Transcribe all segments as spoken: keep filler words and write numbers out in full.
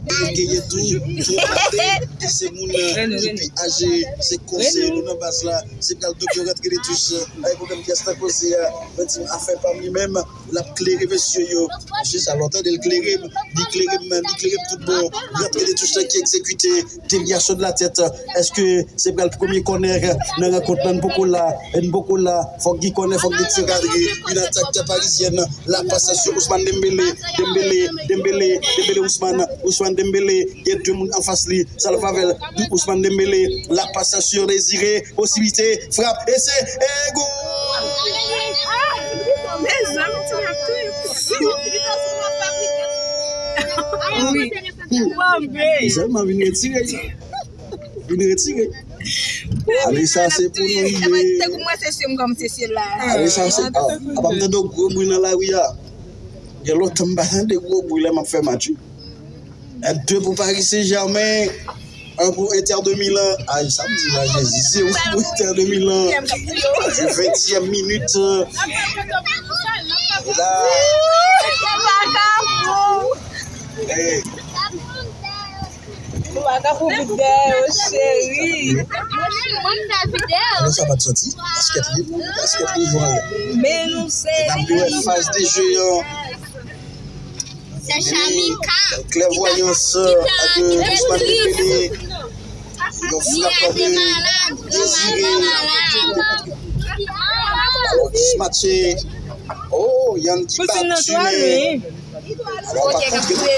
Genyen tou, tou ane, e se moun ki pi aje, se konseye nou nan baz la, se pral donk yo rantre de touch, ay pwoblèm pyès nan koze a, mwen di m afè pa m li menm, l ap klere mesye yo. Mesye sa lè w tande l klere m, li klere m, li klere m tout bon, rantre de touch la ki egzekite, devyasyon de la tèt, èske se pral premye kònè nan rankont la, n poko la, n poko la, fòk gen kònè, fòk gen tir kadre, une attaque parizienne, la passe sur Ousmane Dembélé, Dembélé, Dembélé, Dembélé Ousmane, Ousmane Dembélé, gen de moun anfas li, sa l fè avè l, Ousmane Dembélé, la passe sur Désiré, posibilite, frap, e se, e gol! Mezanmi, ti rap tou. Wi. Sèlman vin retire. Vin retire. Ale sa se pou nou ye. Te kou mwen se sye m kòm se sye la. Ale sa se, a, apa m tande gwo bri nan lari a. Gen lontan m pa tande gwo bri lè m ap fè match wi. De pou Paris Saint-Germain, un pou Inter de Milan. Ay, sa m di la, Jezi, zewo pou Inter de Milan. Venntyèm minit. E la. Ou pa ka pou bout dèyè yo, cheri. Alò, sa pa t soti. Baskèt li, baskèt li jwe. Men nou se. N ap jwe faz de jeu an. Se Chamika. Klèvwayans ak Ousmane Dembélé. Yon frap de Désiré. Alò, dismatche. Oh, Yann ki pa tire. Alò, pa kontre.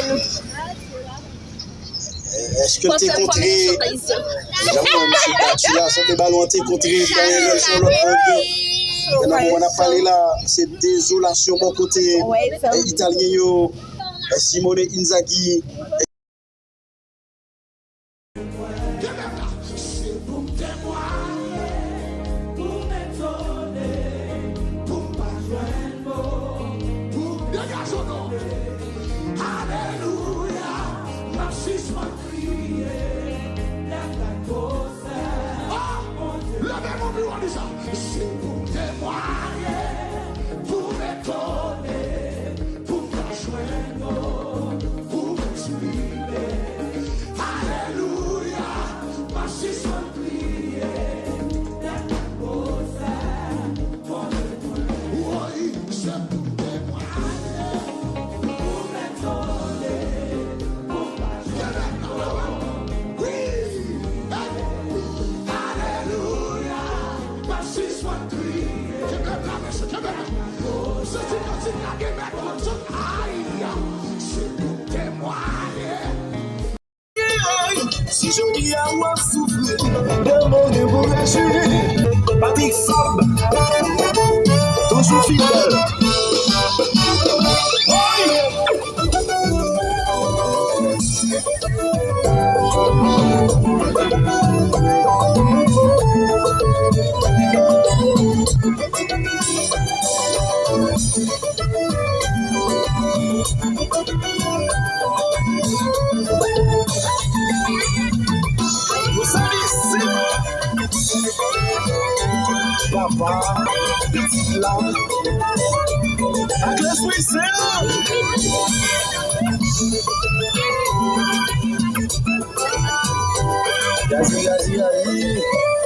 Èske l te kontre? Jan mwen, misye pa tire a, sanble balon an te kontre, dèyè l sou lòt ang. Men nan moman n ap pale la, se dezolasyon bò kote, e, italyen yo, e, Simone Inzaghi. Kenbe la, se pou m temwaye, pou m etone, pou m pa jwenn mo, pou m degaje w non. Alelouya, m ap sispann kriye, lè m gad gwosè. Oh, leve men w pi wo, di sa, se pou m temwaye, pou m etone, pou m pa jwenn mo, pou m eksprime. Alelouya, m ap sispann kriye, lè m gad gwosè, konnen mwen. Woy, se pou temwaye, pou m etone, pou m pa jwenn mo. Wi, hey, alelouya, m ap sispann kriye. Kenbe la, mesye, kenbe la. Santi, santi, lage men w, sot, ay, se pou temwaye. Si jodi a w ap soufri, demen w gen pou reji. Patrick Fab, toujou fidèl. Papa, pitit la, ak Lespri Sen. Gazi, gazi, gazi.